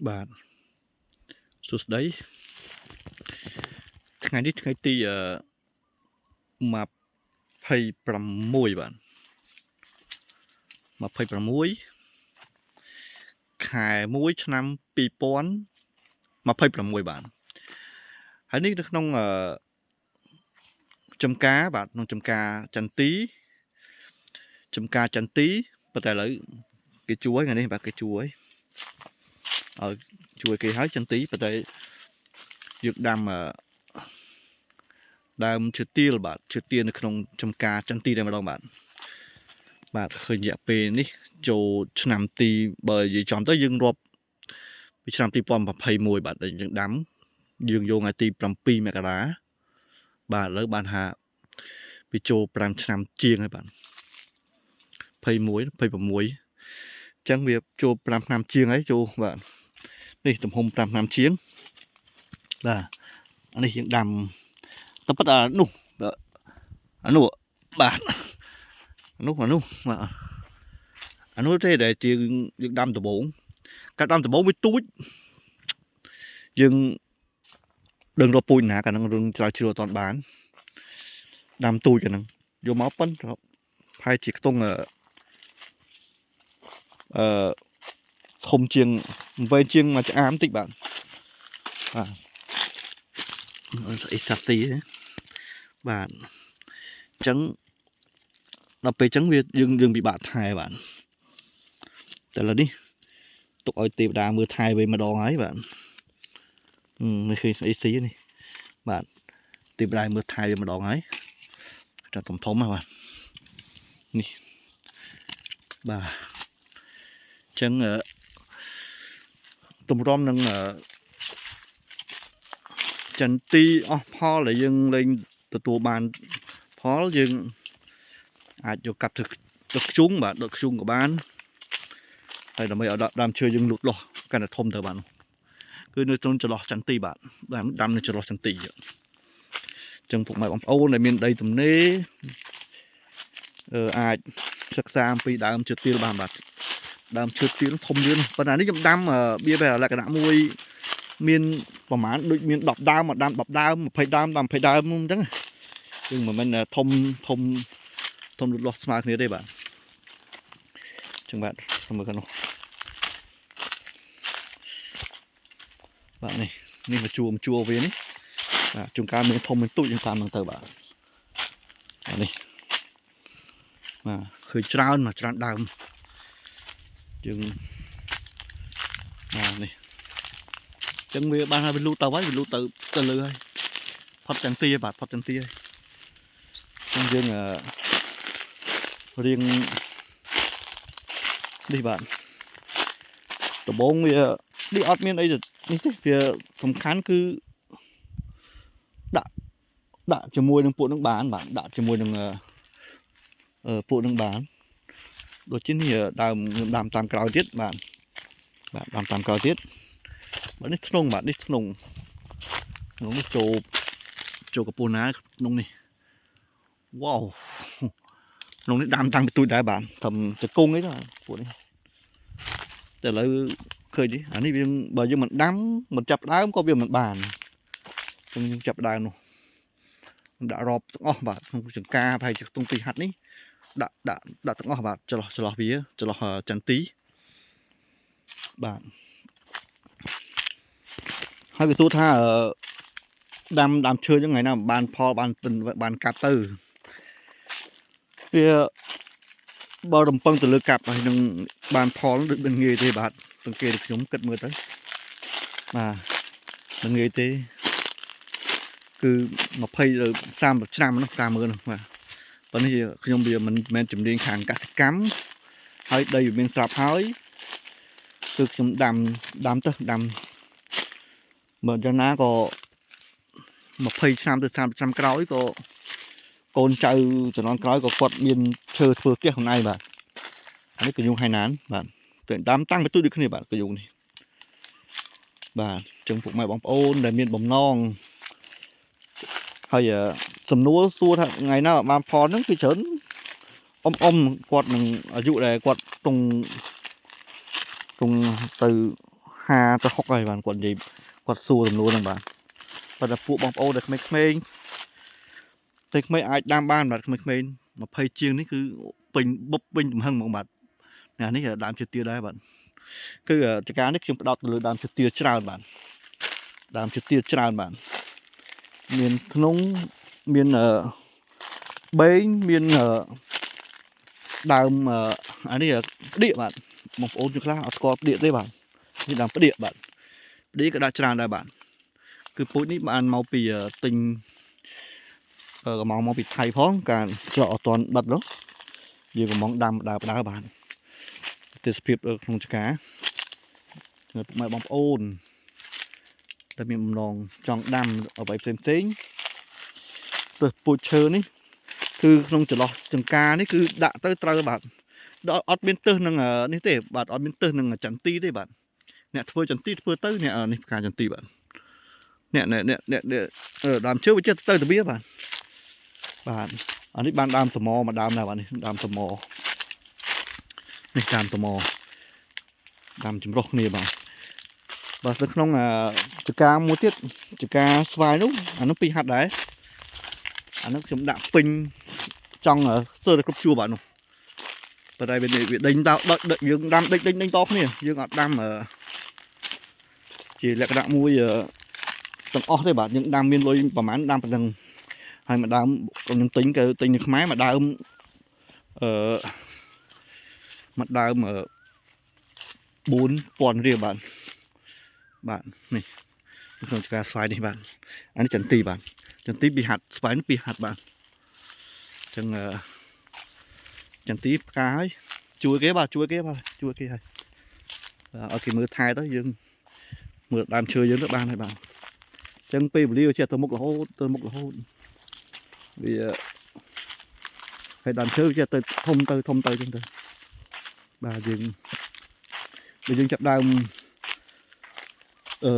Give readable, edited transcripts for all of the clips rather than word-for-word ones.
បាទសួស្តីថ្ងៃនេះថ្ងៃទី26បាទ26ខែ1ឆ្នាំ2026បាទហើយនេះនៅក្នុងចំការបាទក្នុងចំការចន្ទីចំការចន្ទីប៉ុន្តែឥឡូវគេជួយថ្ងៃនេះបាទគេជួយឲ្យជួយគេហើយចន្ទីប៉ុន្តែយើងដាំដើមឈើទាលបាទឈើទាលនៅក្នុងចំការចន្ទីតែម្ដងបាទបាទឃើញរយៈពេលនេះចូលឆ្នាំទីបើនិយាយចំទៅយើងរាប់ពីឆ្នាំ2021បាទដែលយើងដាំយើងយកថ្ងៃទី7មករាបាទឥឡូវបានថាវាចូល5ឆ្នាំជាងហើយបាទ21 26អញ្ចឹងវាចូល5ឆ្នាំជាងហើយចូលបាទនេះទំហំ5ឆ្នាំជាងបាទអានេះយើងដាំតែប៉ុន្តែនោះអានោះបាទអានោះអានោះបាទអានោះទេដែលជាយើងដាំដំបងកាត់ដាំដំបងវាទូចយើងដឹងរកពូជណាកាលហ្នឹងរឿងច្រើជ្រួលអត់បានដាំទូចកាលហ្នឹងយកមកប៉ុនប្រហែលជាខ្ទង់អឺអឺធំជាងវែងជាងមួយឆ្អាមតិចបាទបាទអីសាទីបាទអញ្ចឹងដល់ពេលអញ្ចឹងវាយើងយើងពិបាកថែបាទតែឥឡូវនេះទុកឲ្យទេវតាមើលថែវិញម្ដងហើយបាទនេះឃើញអីស៊ីនេះបាទទេវតាមើលថែវាម្ដងហើយតែធំធំហ្នឹងបាទនេះបាទអញ្ចឹងទម្រាំនឹងចន្ទីអស់ផលដែលយើងលែងទទួលបានផលយើងអាចយកកាប់ទៅទឹកខ្ជុងបាទដឹកខ្ជុងក៏បានហើយដើម្បីឲ្យដើមឈើយើងលូតលាស់កាន់តែធំទៅបាទគឺនៅក្នុងចន្លោះចន្ទីបាទដាំដាំនៅចន្លោះចន្ទីអញ្ចឹងពុកម៉ែបងប្អូនដែលមានដីទំនេរអឺអាចសិក្សាអំពីដើមឈើទាលបានបាទដើមឈើទាលធំលឿនប៉ុន្តែនេះខ្ញុំដាំវាបែបលក្ខណៈមួយមានប្រហែលដូចមាន10ដើមមកដាំ10ដើម20ដើមដាំ20ដើមអញ្ចឹងយើងមិនមែនធំធំធំលូតលាស់ស្មើគ្នាទេបាទអញ្ចឹងបាទមើលខាងនោះបាទនេះនេះមកជួមកជួវានេះបាទជួនកាលមានធំមានទូចយើងតាមហ្នឹងទៅបាទបាទនេះបាទឃើញច្រើនមកច្រើនដើមយើងបាទនេះអញ្ចឹងវាបានហើយវាលូតទៅហើយវាលូតទៅទៅលើហើយផុតចន្ទីហើយបាទផុតចន្ទីហើយអញ្ចឹងយើងអឺរៀងនេះបាទដំបងវានេះអត់មានអីទៅនេះទេវាសំខាន់គឺដាក់ដាក់ជាមួយនឹងពួកនឹងបានបាទដាក់ជាមួយនឹងអឺពួកនឹងបានដូចជានេះដើមខ្ញុំដាំតាមក្រោយទៀតបាទបាទដាំតាមក្រោយទៀតបាទនេះធ្នង់បាទនេះធ្នង់ធ្នង់នេះចូលចូលកពស់ណាក្នុងនេះវ៉ាវក្នុងនេះដាំតាំងពីទូចដែរបាទធ្វើចង្គង់អីទៅពួកនេះតែឥឡូវឃើញទេអានេះវាបើយើងមិនដាំមិនចាប់ដើមក៏វាមិនបានខ្ញុំយើងចាប់ដើមនោះដាក់រាប់ទាំងអស់បាទក្នុងចង្ការប្រហែលជាខ្ទង់ពីហាត់នេះដាក់ដាក់ដាក់ទាំងអស់បាទចន្លោះចន្លោះវាចន្លោះចន្ទីបាទហើយវាសួរថាដាំដើមឈើចឹងថ្ងៃណាបានផលបានបានកាត់ទៅវាបើរំពឹងទៅលើកាប់ហើយនឹងបានផលដូចមិនងាយទេបាទសង្កេតខ្ញុំគិតមើលទៅបាទមិនងាយទេគឺ20ទៅ30ឆ្នាំនោះតាមមើលនោះបាទប៉ុន្តែខ្ញុំវាមិនមែនជំនាញខាងកសិកម្មហើយដីវាមានស្រាប់ហើយគឺខ្ញុំដាំដាំទៅដាំបើយ៉ាងណាក៏20ឆ្នាំទៅ30ឆ្នាំក្រោយក៏កូនចៅជំនាន់ក្រោយក៏គាត់មានឈើធ្វើផ្ទះខ្លួនឯងបាទអានេះកញ្ញុងហៃណានបាទតែដាំតាំងពីទូចដូចគ្នាបាទកញ្ញុងនេះបាទចឹងពុកម៉ែបងប្អូនដែលមានបំណងហើយសំណួរសួរថាថ្ងៃណាបានផលហ្នឹងគឺច្រើនអ៊ំអ៊ំគាត់នឹងអាយុដែលគាត់ទងទងទៅ 50ទៅ60ហើយបាទគាត់និយាយគាត់សួរសំណួរហ្នឹងបាទប៉ុន្តែពួកបងប្អូនដែលក្មេងៗតែក្មេងអាចដាំបានបាទក្មេងៗ20ជាងនេះគឺពេញបុបពេញទំហឹងហ្មងបាទនេះនេះដើមឈើទាលដែរបាទគឺចការនេះខ្ញុំផ្ដោតទៅលើដើមឈើទាលច្រើនបាទដើមឈើទាលច្រើនបាទមានធ្នង់មានអឺបេងមានអឺដើមអានេះផ្ដៀកបាទបងប្អូនជួនខ្លះអត់ស្គាល់ផ្ដៀកទេបាទនេះដើមផ្ដៀកបាទផ្ដៀកក៏ដាក់ច្រើនដែរបាទគឺពូជនេះបានមកពីទិញកំងមកពីថៃផងការច្រកអត់ទាន់បិទនោះយើងកំងដាំដើបដើបាទទេសភាពក្នុងចការពុកម៉ែបងប្អូនដែលមានបំណងចង់ដាំអ្វីផ្សេងផ្សេងទៅពូជឈើនេះគឺក្នុងចន្លោះចង្ការនេះគឺដាក់ទៅត្រូវបាទដល់អត់មានទឹះនឹងនេះទេបាទអត់មានទឹះនឹងចន្ទីទេបាទអ្នកធ្វើចន្ទីធ្វើទៅអ្នកនេះផ្កាចន្ទីបាទអ្នកអ្នកអ្នកអ្នកដើមឈើវាចិត្តទៅទៅវាបាទបាទអានេះបានដើមសមមួយដើមដែរបាទនេះដើមសមនេះដើមសមដើមចម្រុះគ្នាបាទបាទនៅក្នុងចការមួយទៀតចការស្វាយនោះអានោះពីរហាត់ដែរអានោះខ្ញុំដាក់ពេញចង់ស្ទើរតែគ្រប់ជួរបាទនោះប៉ុន្តែវាវាដេញតយើងដាំដេញដេញដេញតគ្នាយើងអត់ដាំជាលក្ខណៈមួយទាំងអស់ទេបាទយើងដាំមានលុយប្រហែលដាំប៉ុណ្ណឹងហើយមួយដើមខ្ញុំទិញក៏ទិញនៅខ្មែរមួយដើមអឺមួយដើម4000រៀលបាទបាទនេះក្នុងចការស្វាយនេះបាទអានេះចន្ទីបាទចន្ទីពីហាត់ស្វាយនេះពីហាត់បាទអញ្ចឹងចន្ទីផ្កាហើយជួយគេបាទជួយគេបាទជួយគេហើយឲ្យគេមើលថែទៅយើងមើលដើមឈើយើងទៅបានហើយបាទអញ្ចឹងពេលវេលាចេះទៅមុខរហូតទៅមុខរហូតវាហើយដើមឈើចេះទៅធំទៅធំទៅអញ្ចឹងទៅបាទយើងបើយើងចាប់ដើមអឺ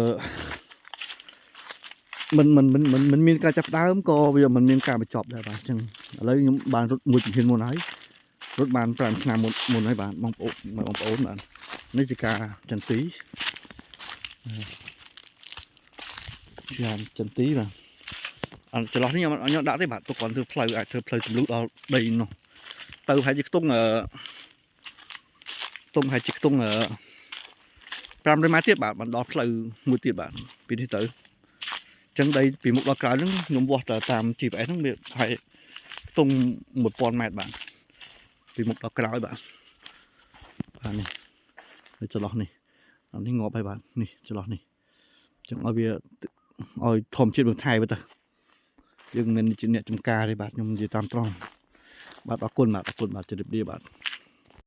មិនមិនមិនមិនមិនមានការចាប់ដើមក៏វាមិនមានការបញ្ចប់ដែរបាទអញ្ចឹងឥឡូវខ្ញុំបានរត់មួយជំហានមុនហើយរត់បាន5ឆ្នាំមុនមុនហើយបាទបងប្អូនបងប្អូនបាទនេះជាការចន្ទីជាចន្ទីបាទអត់ចន្លោះនេះខ្ញុំខ្ញុំដាក់ទេបាទទុកគាត់ធ្វើផ្លូវអាចធ្វើផ្លូវទម្លុះដល់ដីនោះទៅប្រហែលជាខ្ទង់អឺខ្ទង់ប្រហែលជាខ្ទង់អឺ500ម៉ែត្រទៀតបាទបានដល់ផ្លូវមួយទៀតបាទពីនេះទៅចឹងដីពីមុខដល់ក្រោយហ្នឹងខ្ញុំវាស់ទៅតាម GPS ហ្នឹងវាប្រហែលខ្ទង់1000ម៉ែត្របាទពីមុខដល់ក្រោយបាទបាទនេះនេះចន្លោះនេះអានេះងាប់ហើយបាទនេះចន្លោះនេះចឹងឲ្យវាឲ្យធម្មជាតិបន្ថែមទៅយើងមិនជាអ្នកចំការទេបាទខ្ញុំនិយាយតាមត្រង់បាទអរគុណបាទអរគុណបាទជម្រាបលាបាទ។